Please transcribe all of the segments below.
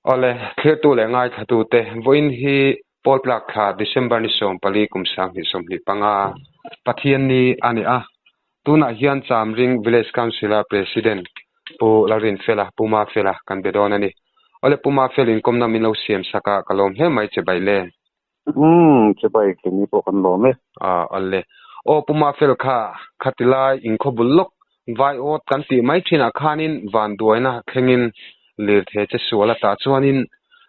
Awle, thlirtu leh ngaithlatute, vawiin hi Pawltlak thla December ni 14 kum 2025 Pathianni a ni a. Tunah hian Chamring Village Council-a President Pu Lalrinfela, Pu Mafela kan be dawn a ni. Awle, Pu Mafel inkawmna min lo siam sak a, ka lawm hle mai che Baile. Umm, che bai keni pawh kan lawm e. Ah, awle. Aw Pu Mafel kha, khati lai inkhaw bul lawk vai awt kan tih mai thinah khanin vanduaina thlengin lirthei che sual atah chuanin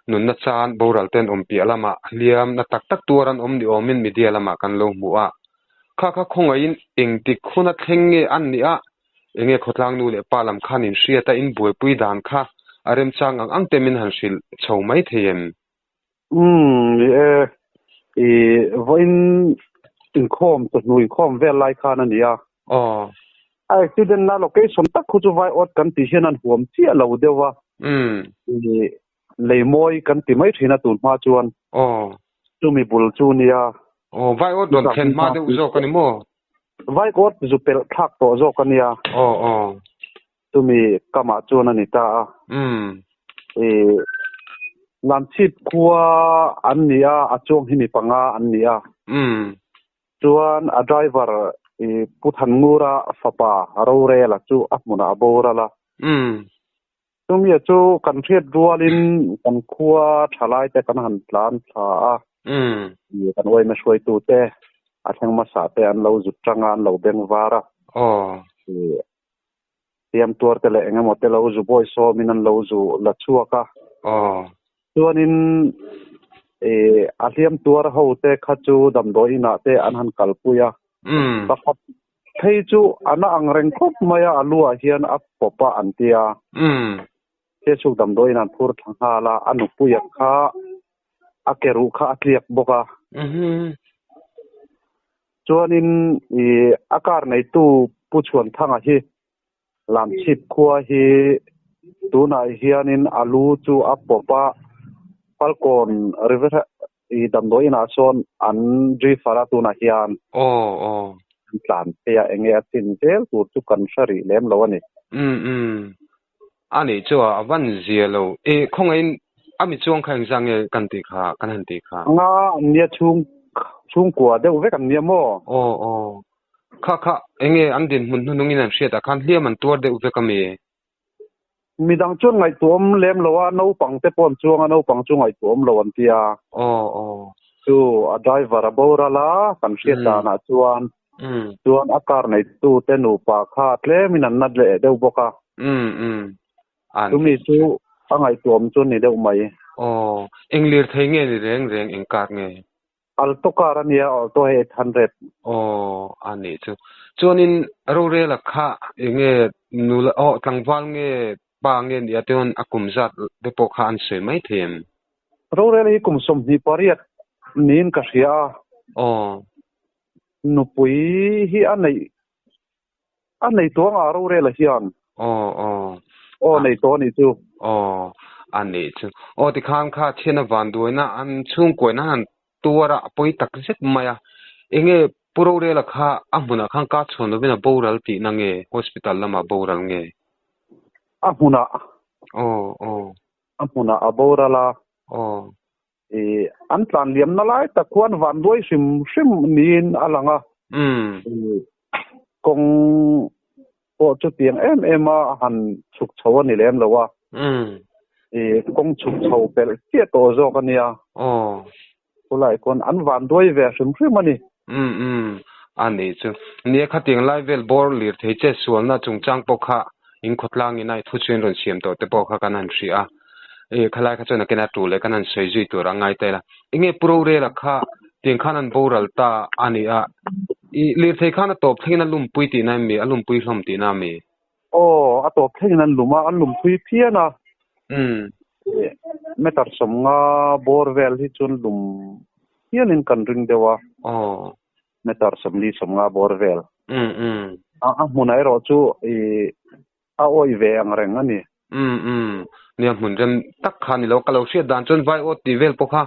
nunna chan boral ten awm piah lamah hliam na tak tak tuar an awm ni awmin media lamah kan lo hmu a. Kha kha khawngaihin engtik huna thleng nge an nih a, enge khawtlang nu leh pa lam khan inhriat a inbuaipui dan kha a remchang ang ang te min han hrilh chho mai thei em? Umm, ni e. I vawiin inkhawm chawhnu inkhawm vel lai khan a ni a. Aw. A accident na location tak khu chu vai awt kan tih hian an huam chiah lo deuh a. Umm. I leimawi kan ti mai thin a tun hma chuan. Aw. Chumi bul chu nia. Aw, vai awt rawn thlen hma deuh zawk a ni maw? Vai awt zu pelh thlak tawh zawk a nia. Aw, aw. Chumi kamah chuan a ni ta a. Umm. I Lamchhip khua an ni a, a chuang hi mi panga an ni a. Umm. Chuan a driver i Pu Thanngura fapa Rorela chu a hmunah a boral a. Umm. Chumi chu kan hriat rualin kan khua thalaite kan han tlan thla a. Umm. I kan uaina hruaitute a thleng hmasa te an lo zut tang a, an lo beng var a. Aw. I Siam tuar te leh eng emaw te lo zu bawi sawmin an lo zu la chhuak a. Aw. Chuanin ih a hliam tuar ho te kha chu damdawi inah te an han kalpui a. Umm. Pakhat phei chu a na ang reng khawp mai a, a luah hian a pawp a an ti a. Umm. Chechuk damdawi in an phur thla nghal a, a nupuia kha a ke ruh kha a tliak bawk a. Umm. Chuanin ih a car neitu Pu Chhuanthanga hi Lamchhip khua hi tunah hianin a lu chu a pawp a, Falkawn River ih damdawi inah sawn an driver a tunah hian. Aw aw. An tlan phei a, enge a chin zel tur chu kan hre rih lem lo a ni. Umm umm. A nih chu a van zia lo. E khawngaihin a mi chuang kha engzah nge kan tih kha, kan han tih kha? Anga an nia chhung chhungkua deuh vek an nia maw? Aw aw. Kha kha enge an dinhmun hnuhnungin an hriat ah khan hliam an tuar deuh vek a mi? Midang chuan ngaihtuahawm lem lo a, naupang te pawh an chuang a, naupang chu ngaihtuahawm lo an ti a. Aw aw. Chu a driver a boral a, kan hriat danah chuan Chuan a car neitu te nupa kha tlemin an nat leh deuh bawk a. Umm umm. An. Chumi chu a ngaihtuahawm chu a ni deuh mai. Aw. Eng lirthei nge ni reng reng eng car nge? Alto car a nia, Alto hei 800. Aw a nih chu. Chuanin rorela kha eng nge nula aw tlangval nge pa nge nia te chuan a kum zat te pawh kha an sawi mai thei em? Rorela hi kum 28 niin ka hria a. Aw. Nupui hi a neih a nei tawh anga rorela hian. Aw aw. Aw nei tawh a nih chu. Aw a nih chu. Aw tikhan kha thian a vanduaina an chhungkuaina han tuar a a pawi tak zet mai a. Enge Pu Rorela kha a hmunah khan ka chhuan lovin a boral tihna nge hospital lamah boral nge? A hmunah. Aw aw. A hmunah a boral a. Aw. I an tlan liamna lai tak khuan vanduai hrim hrim niin a lang a. Umm. Kawng pawh chutiang em em a han chhuk chho a ni lem lo a. Umm. I kawng chhuk chho pelh chiah tawh zawk a nia. Aw. Chulai khuan an vanduai ve hrim hrim a ni. Umm umm. A nih chu. Nia khatiang lai vel bawr lirthei che sualna chungchang pawh kha in khawtlangin a i thuchhuin rawn siam tawh te pawh kha kan han hria a. E khalai kha chuan a kena tul leh kan han sawi zui tur a ngai ta ila. Enge Pu Rorela kha tiang khan an boral ta a ni a. I lirthei khan a tawp thlengin a lumpui tihna em mi? A lumpui hlawm tihna a mi? Aw, a tawp thlengin an lum a, an lum phui phian a. Umm. Meter 50 bawr vel hi chuan lum hialin kan ring deuh a. Aw. Meter 40 50 bawr vel. Umm umm. A hmunah erawh chu i. a awih ve ang reng a ni. Umm umm nia hmun rem tak kha ni lo ka lo hriat dan chuan vai awt tih vel pawh kha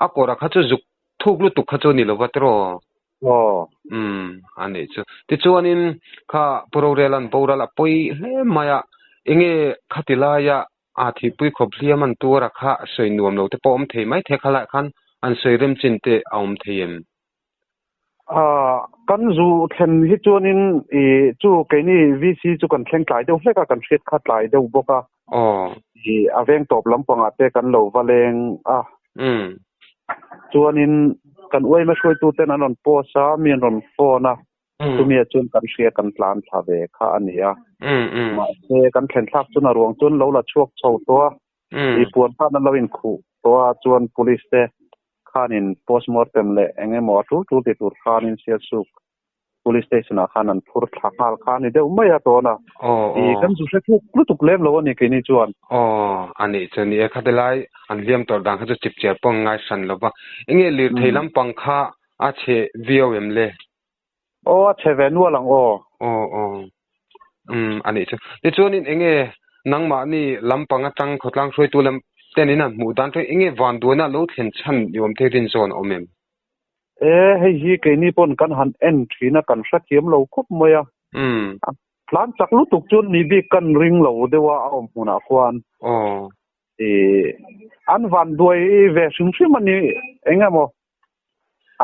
a kawrah kha chu zuk thuk lutuk kha chu ni lo va tiraw? Aw. Umm a nih chu. Tichuanin kha Pu Rorela'n boral a pawi hle mai a, enge khati laia a thihpui khawp hliam an tuar a kha sawi nuam lo te pawh awm thei mai thei khalaiah khan an sawi rem chin te a awm thei em? Kan zu thlen hi chuanin i chu keini VC chu kan thleng tlai deuh hlek a, kan hriat kha tlai deuh bawk a. I a veng tawp lampangah te kan lo va leng a. Chuanin kan uaima hruaituten an rawn post a, mi an rawn phone a, chumia chuan kan hria kan tlan thla ve kha a ni a. Mahse kan thlen thlak chuan a ruang chuan lo la chhuak chho tawh a, i puan khan an lo inkhuh tawh a, chuan police te khanin postmortem leh eng emaw a tul tul ti tur khanin Sialsuk Police Station ah khan an phur thla nghal kha a ni deuh mai a tawn a. I kan zu hre thuk lutuk lem lo a ni keini chuan. Aw, a nih chu ni e, khati lai an hliam tawrh dan kha chu chip chiar pawh an ngai hran lo va. Enge lirthei lampang kha a chhe viau em le? Aw, a chhe ve nual ang aw. Aw, aw. Umm, a nih chu. Tichuanin enge nangmahni lampang atang khawtlang hruaitu lam ten in han hmuh dan chu enge vanduaina lo thlen chhan ni awm thei rin zawn a awm em? E, hei hi keini pawn kan han en thin a, kan hrethiam lo khawp mai a. Umm. A tlan chak lutuk chuan mi bik kan ring lo deuh a, a awm hmunah khuan. Aw. I an vanduai ve hrim hrim a ni, eng emaw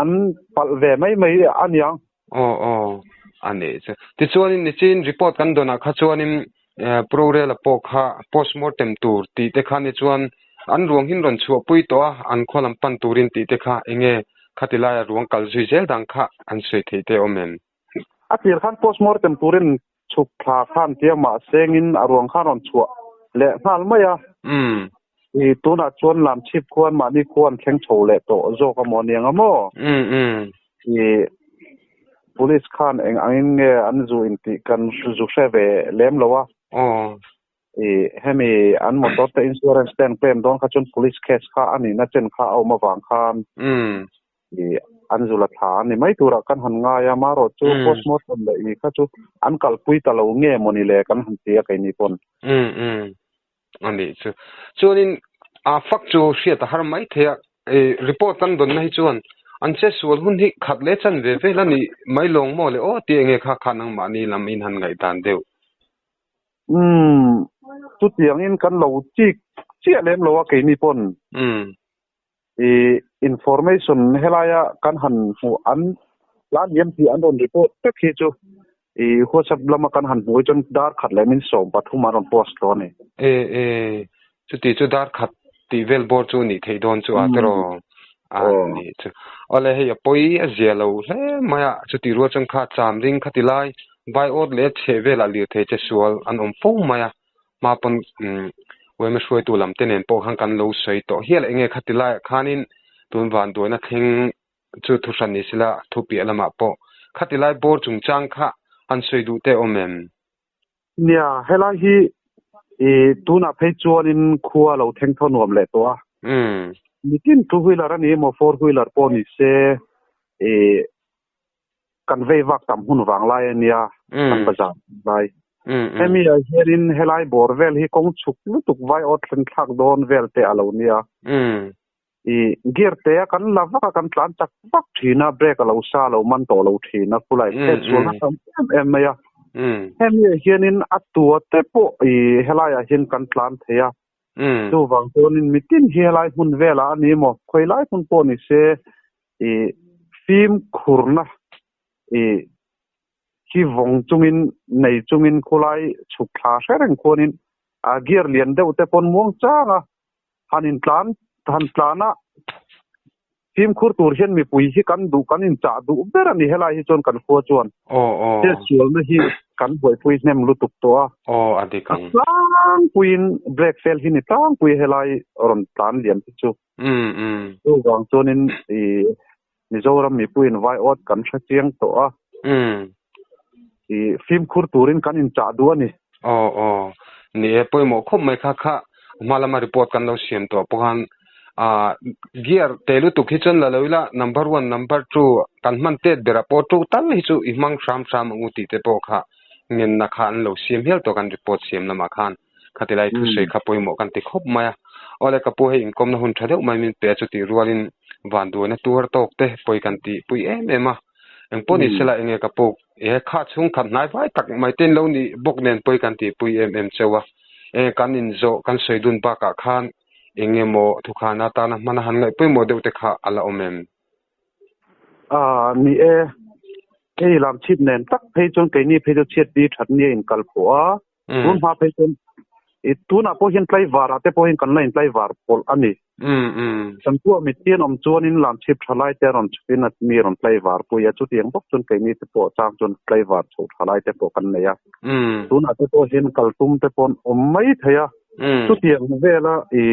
An palh ve mai mai a niang. Aw aw a nih chu. Tichuanin nichin report kan dawnah kha chuanin Prorel-a pawh kha postmortem tur tih te kha ni chuan an ruang hin rawn chhuahpui tawh a, an khaw lam pan turin tih te kha enge khati laia ruang kal zui zel dang kha an sawi theih te awm em? A tir khan postmortem turin chhuk thla khan tia mah sengin a ruang khan rawn chhuah leh nghal mai a. Umm. I tunah chuan Lamchhip khuan mahni khua an thleng chho leh tawh zawk a maw aniang a maw? Umm umm. I police khan eng angin nge an zu intih kan zu hre ve lem lo a. Aw. I hemi an motor te insurance te an claim dawn kha chuan police case kha a nihna chen kha a awm avang khan. Umm. I an zula thla a ni mai turah kan han ngai a, marawh chu postmortem leh i kha chu an kalpui ta lo nge mawni le kan han ti a keini pawn. Umm umm a nih chu. Chuanin a fak chu hriat a har mai thei a, i report kan dawnna hi chuan an che sual hun hi khat leh chan ve vel a ni mai lawng maw le aw tih enge kha kha nangmahni lam in han ngaihdan deuh. Umm chutiangin kan lo chik chiah lem lo a keini pawn. Umm. I information helaia kan han hmuh an la liam tih an rawn report vek hi chu i WhatsApp lama kan han hmuh hi chuan dar khat leh min 13 an rawn post tawh a ni. E e, chuti chu dar khat tih vel bawr chu nih theih dawn chu a tiraw a nih chu. Awle hei a pawi a zia lo hle mai a, chuti rual chuan kha cham ring khati lai vai awt leh chheh velah lirthei che sual an awm fo mai a. Hma pawn uaima hruaitu lam te nen pawh khan kan lo sawi tawh hial enge khati laiah khanin tun vanduaina thleng chu thu hran ni sela thu piah lamah pawh khati lai bawr chungchang kha an sawi duh te awm em? Nia, helai hi i tunah phei chuanin khua lo thleng thaw nuam leh tawh a. Nitin two wheeler a ni emaw four wheeler pawh ni se i kan vei vak tam hun vang lai a nia, kan bazar lai. Hemi ah hianin helai bawr vel hi kawng chhuk lutuk vai awt thleng thlak dawn vel te a lo nia. I gear te a kan la vak a, kan tlan chak vak thin a, brake a lo sa lo man tawh lo thin a, khulai chet sualna tam em em mai a. Hemi ah hianin a tua te pawh i helai ah hian kan tlan thei a. Chuvang chuanin mitin hi helai hmun velah a ni maw, khawilai hmun pawh ni se i fimkhurna i hi vawng chungin nei chungin khulai chhuk thla hre reng khuanin a gear lian deuh te pawn muang chang a, han intlan han tlan a fimkhur tur hian mipui hi kan duh kan inchah duh ber a ni helai hi chuan kan khua chuan chetsualna hi kan buaipui hnem lutuk tawh a. Aw a dik ang. A tlangpuiin brake fail hi ni tlangpui helai rawn tlan lian hi chu. Umm umm. Chuvang chuanin i Mizoram mipuiin vai awt kan hre chiang tawh a. Umm. I fimkhur turin kan inchah duh a ni. Aw aw. Ni e, pawimawh khawp mai kha kha hma lama report kan lo siam tawh pawh khan ah gear te lutuk hi chuan la lo ila number one number two kan hman tet berah pawh two tal hi chu i hmang hram hram ang u tih te pawh kha. ngenna kha an lo siam hial tawh kan report siam lamah khan khati lai thusawi kha pawimawh kan ti khawp mai a. Awle ka pu hei inkawmna hun tha deuh mai min pe a chutih rualin vanduaina tuar tawk te pawi kan tih pui em em a. Engpawh ni sela enge ka pu e kha chhungkhat hnai vai tak mai te in lo nih bawk nen pawi kan tih pui em em cheu a. Enge kan inzawh kan sawi dun bakah khan enge maw thukhana atana hmana han ngaih pawimawh deuh te kha a la awm em? Ah, ni e. Hei lam chhip nen tak phei chuan keini phei chu chhiat bi that nia in kal pawh a. Tun hma phei chuan i tunah pawh hian tlaivar ah te pawh hian kan la in tlaivar pawlh a ni. Kan pua mitthi an awm chuan in lam chhip tha lai te a rawn chhuk in mi rawn tlaivar pui a. Chutiang bawk chuan keini te pawh chang chuan tlaivar chho tha lai te pawh kan nei a. Tunah te pawh hian kal tum te pawh an awm mai thei a. Chutiang vela i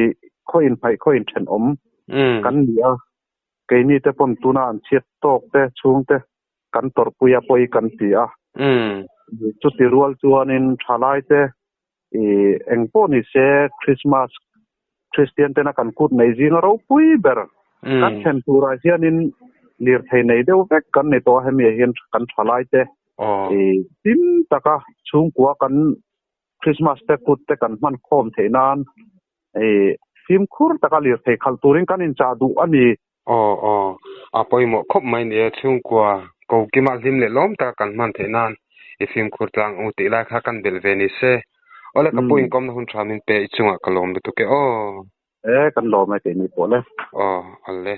khaw inhmaih khaw inthenawm kan ni a. Keini te pawn tuna an chhiat tawk te chhung te kan tawrhpui a pawi kan ti a. Chuti rual chuanin thalai te i eng pawh ni se Christmas Christian tena kan kut nei zinga ropui ber kan thlen turah hianin lirthei nei deuh vek kan ni tawh a hemi ah hian kan thalai te i hlim taka chhungkua kan Christmas te kut te kan hman khawm theih nan i fimkhur taka lirthei khalh turin kan inchah duh a ni. Aw aw, a pawimawh khawp mai nia chhungkua ko kima hlim leh lawm taka kan hman theih nan i fimkhur tlang u tih lai kha kan belh ve ni se. Awle ka pu inkawmna hun tha min pe i chungah ka lawm lutuk e aw. E kan lawm e keini pawh le. Aw, awle.